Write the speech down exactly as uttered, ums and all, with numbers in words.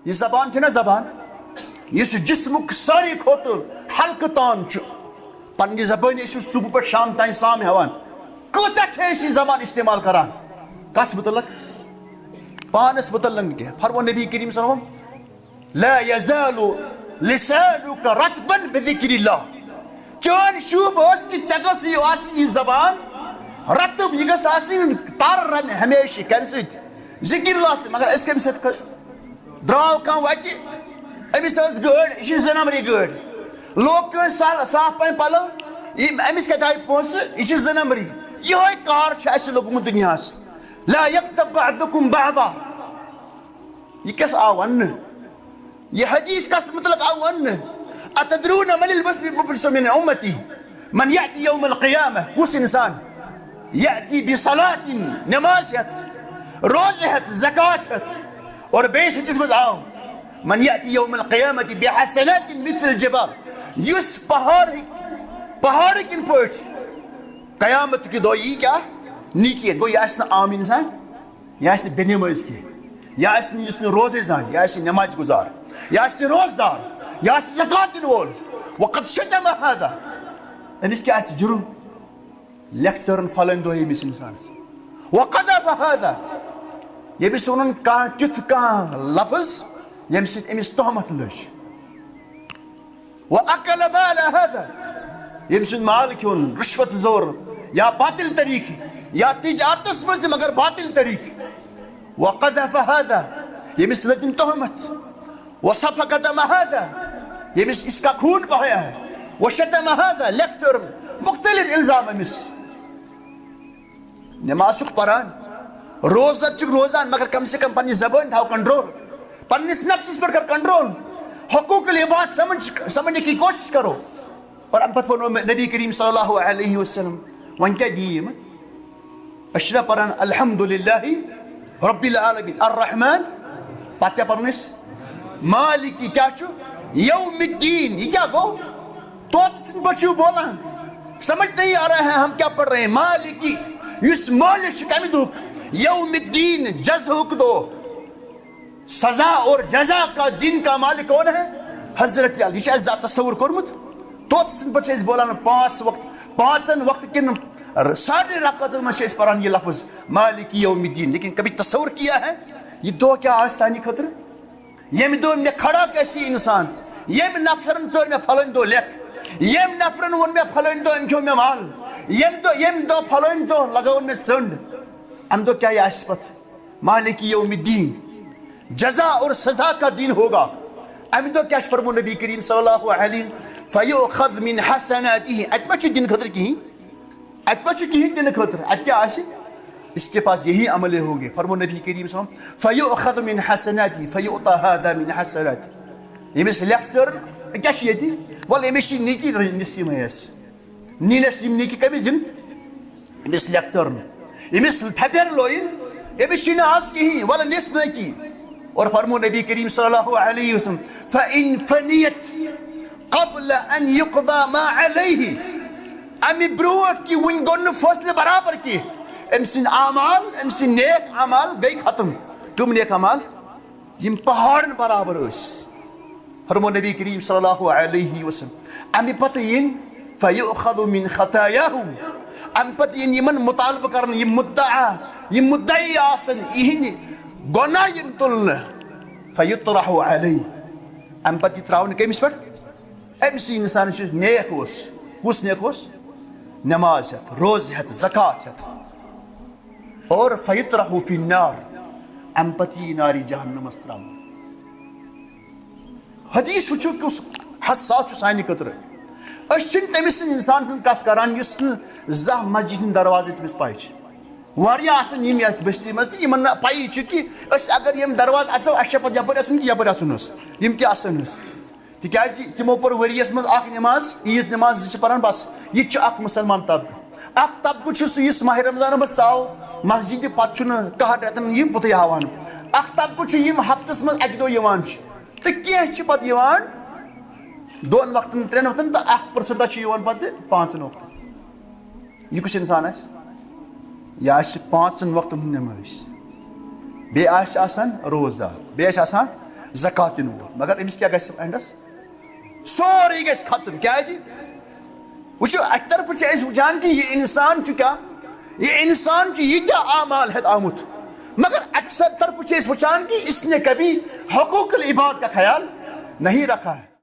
یہِ زبان چھےٚ نہ زبان، یُس جسمُک ساروی کھۄتہٕ ہلکہٕ تان چھُ، پننہِ زبٲنۍ ٲسِو صبح پٮ۪ٹھ شام تام سام ہٮ۪وان، کۭژاہ چھےٚ أسۍ یہِ زبان استعمال کران؟ کس متعلق؟ پانس متعلق نہٕ کینٛہہ۔ فرموو نبی کریم صلی اللہ علیہ وسلم، لا یزال لسانک رطبا بذکر اللہ۔ چٲنۍ شوٗب ٲس کہِ ژےٚ گٔژھ یہِ آسٕنۍ یہِ زبان رطب، یہِ گٔژھ آسٕنۍ تر رنہِ ہمیشہِ۔ کمہِ سۭتۍ؟ ذکر اللہ سۭتۍ۔ مگر أسۍ کمہِ سۭتۍ کٔر؟ درٛاو کانٛہہ وتہِ، أمِس ٲس گٲڑۍ، یہِ چھِ زٕ نمبرٕے گٲڑۍ۔ لوگ کٲنٛسہِ سا-، صاف پہن پلو، یِم أمِس کتہِ آیہِ پونٛسہٕ، یہِ چھِ زٕ نمبرٕے۔ یِہوٚے کار چھُ اَسہِ لوٚگمُت دُنیاہس۔ لا یغتب بعضکم بعضا۔ یہِ کیٛاہ آو وننہٕ؟ یہِ حدیث کس متعلق آو وننہٕ؟ اتدرون من المفلس من امتی؟ من یأتی یوم القیامہ، کُس انسان یأتی بصلاۃ، نماز ہٮ۪تھ، روزٕ ہٮ۪تھ، زکوٰۃ ہٮ۪تھ، اور بیٚیِس حدیث منٛز آو، من یأتی یوم القیامۃ بحسنات مثل الجبال، یُس پہاڑ، پہاڑ کِنۍ پٲٹھۍ قیامت کہِ دۄہ یی کیٛاہ؟ نیکی۔ گوٚو، یہِ آسہِ نہٕ عام انسان، یہِ آسہِ نہٕ بے نمٲز کینٛہہ، یہِ آسہِ نہٕ، یُس نہٕ روزے زانہِ، یہِ آسہِ نماز گزار، یہِ آسہِ روزدار، یہِ آسہِ زکوٰۃ دِنہٕ وول۔ وقد شتم هذا، أمِس کیٛاہ آسہِ جُرم؟ لیکچرن پھلٲنۍ دۄہ ییٚمِس انسانس۔ وقذف هذا، ییٚمِس ووٚنُن کانٛہہ تیُتھ کانٛہہ لفظ، ییٚمہِ سۭتۍ أمِس تہمت لٔج۔ وأكل مال هذا، ییٚمہِ سُنٛد مال کھیوٚن، رُشوت زور، یا باطل طریقہٕ، یا تجارتس منٛز تہِ مگر باطل طریقہٕ۔ وقذف هذا، ییٚمِس لٔجِن تہمت۔ وسفك دم هذا، ییٚمِس اس کا خون بہایا ہے۔ وشتم هذا، لیکچر، مختلف الزام أمِس۔ نماز چھُکھ پران، روزدر چھُکھ روزان، مگر کم سے کم پننہِ زبٲنۍ تھاو کنٹرول، پننِس نفسس پٮ۪ٹھ کر کنٹرول، حقوق العباد سمجھ، سمجھنے کی کوشش کرو۔ اور امہِ پتہٕ ووٚنو مےٚ نبی کریم صلی اللہ علیہ وسلم، وۄنۍ کیٛاہ دِیہِ یِمن؟ أسۍ چھِنہ پران الحمدللہ رب العالمین الرحمن، پتہٕ کیٛاہ پرُن اَسہِ؟ مالکی کیٛاہ چھُ؟ یوم الدین۔ یہِ کیٛاہ گوٚو؟ طوطہٕ سٕنٛدۍ پٲٹھۍ چھِو بولان، سمجھ نہیں آ رہا ہے ہم کیا پڑھ رہے ہیں۔ مالکی، یُس مٲلِک چھُ کمہِ دۄہُک؟ یوم الدین، جزہُک دۄہ۔ سزا اور جزا کا دن کا مالک کون ہے؟ حضرت علی۔ یہِ چھُ اَسہِ زانٛہہ تصور کوٚرمُت؟ طوطہٕ سٕنٛدۍ پٲٹھۍ چھِ أسۍ بولان پانٛژھ وقت، پانٛژن وقت کِنہٕ سارنٕے رکعتن منٛز چھِ أسۍ پران یہِ لفظ مالک یوم الدین، لیکن کبھی تصور کیا ہے یہِ دۄہ کیٛاہ آسہِ سانہِ خٲطرٕ؟ ییٚمہِ دۄہ مےٚ کھڑا گژھِ یہِ انسان، ییٚمہِ نفرن ژٔر مےٚ پھلٲنۍ دۄہ لیکھ، ییٚمہِ نفرن ووٚن مےٚ پھلٲنۍ دۄہ أمۍ کھیوٚو مےٚ مال، ییٚمہِ دۄہ، ییٚمہِ دۄہ پھلٲنۍ دۄہ لگٲوٕن مےٚ ژٔنٛڈ، امہِ دۄہ کیٛاہ آسہِ پتہٕ؟ مالک یوم الدین، جزا اور سزا کا دن ہوگا۔ امہِ دۄہ کیٛاہ چھُ فرموو نبی کریم صلی اللہ علیہ وسلم؟ فیؤخذ من حسناته، اتہِ ما چھُ دِنہٕ خٲطرٕ کِہیٖنۍ؟ اتہِ ما چھُ کِہیٖنۍ دِنہٕ خٲطرٕ؟ اتہِ کیٛاہ آسہِ؟ اس کے پاس یہی عملے ہوں گے۔ فرموو نبی کریم صلی اللہ علیہ وسلم، فیؤخذ من حسناته فیعطی هذا من حسناته۔ ییٚمِس لیکھ ژٔر، کیٛاہ چھُ ییٚتہِ؟ وَلہٕ ییٚمِس چھِ نیکی نصیٖبٕے اَسہِ۔ نِنَس یِم نیکی کٔمِس دِن؟ أمِس لیکھ ژٔر نہٕ۔ أمِس تھپٮ۪ر لویِن، أمِس چھِنہٕ آز کِہیٖنۍ، وَلہٕ نِس نہٕ کی۔ اور فرموو نبی کریم صلی اللہ علیہ وسلم، فَإِن فَنِيَتْ قَبْلَ أَنْ يُقْضَى مَا عَلَيْهِ۔ اَمہِ برٛونٛٹھ کہِ وُنہِ گوٚو نہٕ فٲصلہٕ برابر کینٛہہ، أمۍ سٕنٛدۍ اعمال، أمۍ سٕنٛدۍ نیک اعمال گٔے ختم۔ کٕم نیک اعمال؟ یِم پہاڑن برابر ٲسۍ۔ فرموو نبی کریم صلی اللہ علیہ وسلم، اَمہِ پتہٕ یِن، فَيُؤْخَذُ مِنْ خَطَايَاهُمْ، اَمہِ پتہٕ یِن یِمن مطالبہٕ کرنہٕ، یِم مدعا، یِم مدعی آسن، یِہِنٛدۍ گۄناہ یِن تُلنہٕ، فَيُطْرَحُ عَلَيْهِ، اَمہِ پتہٕ یہِ ترٛاونہٕ کٔمِس پٮ۪ٹھ؟ أمۍ سٕے اِنسانَس یُس نیک اوس۔ کُس نیک اوس؟ نماز ہٮ۪تھ، روزٕ ہٮ۪تھ، زکوٰۃ ہٮ۪تھ۔ اور فیطرح فی النار، امہِ پتہٕ یی ناری جہنمس تراونہٕ۔ حدیث وٕچھِو کیُس حساس چھُ سانہِ خٲطرٕ۔ أسۍ چھِنہٕ تٔمِس سٕنٛز، اِنسان سٕنٛز کتھ کران یُس نہٕ زانٛہہ مسجد ہٕنٛدۍ دروازٕ ٲسۍ تٔمِس پَے چھِ۔ واریاہ آسان یِم یتھ بستی منٛز تہٕ یِمن نہٕ پَیی چھُ کہِ أسۍ اگر یِم دروازٕ اَژو، اَسہِ چھا پتہٕ یپٲرۍ اَژُن کہِ یپٲرۍ اَژُن حظ؟ یِم تہِ آسان حظ۔ تِکیٛازِ تِمو پٔر ؤریَس منٛز اَکھ نٮ۪ماز، عیٖد نٮ۪ماز زٕ چھِ پَران بَس۔ یہِ تہِ چھُ اَکھ مُسلمان طبقہٕ۔ اَکھ طبقہٕ چھُ سُہ یُس ماہِ رمضانَس منٛز ژاو مسجدِ، پَتہٕ چھُنہٕ کَہَن رٮ۪تَن یہِ بُتھٕے ہاوان۔ اَکھ طبقہٕ چھُ یِم ہفتَس منٛز اَکہِ دۄہ یِوان چھِ۔ تہٕ کینٛہہ چھِ پَتہٕ یِوان دۄن وقتَن، ترٛٮ۪ن وقتَن، تہٕ اَکھ percent چھُ یِوان پَتہٕ پانٛژَن وقتَن۔ یہِ کُس اِنسان آسہِ؟ یہِ آسہِ پانٛژَن وقتَن ہُنٛد نٮ۪مٲزۍ۔ بیٚیہِ آسہِ آسان روزدار، بیٚیہِ آسہِ آسان زکات دِنہٕ وول، مگر أمِس کیٛاہ گژھِ اینڈس؟ سورُے گژھِ ختم۔ کیٛازِ؟ وٕچھِو، اَکہِ طرفہٕ چھِ أسۍ وٕچھان کہِ یہِ اِنسان چھُ کیٛاہ، یہِ اِنسان چھُ یہِ کیٛاہ اعمال ہٮ۪تھ آمُت، مگر اکثر طرفہٕ چھِ أسۍ وٕچھان کہ اس نے کبھی حقوق العباد کا خیال نہیں رکھا ہے۔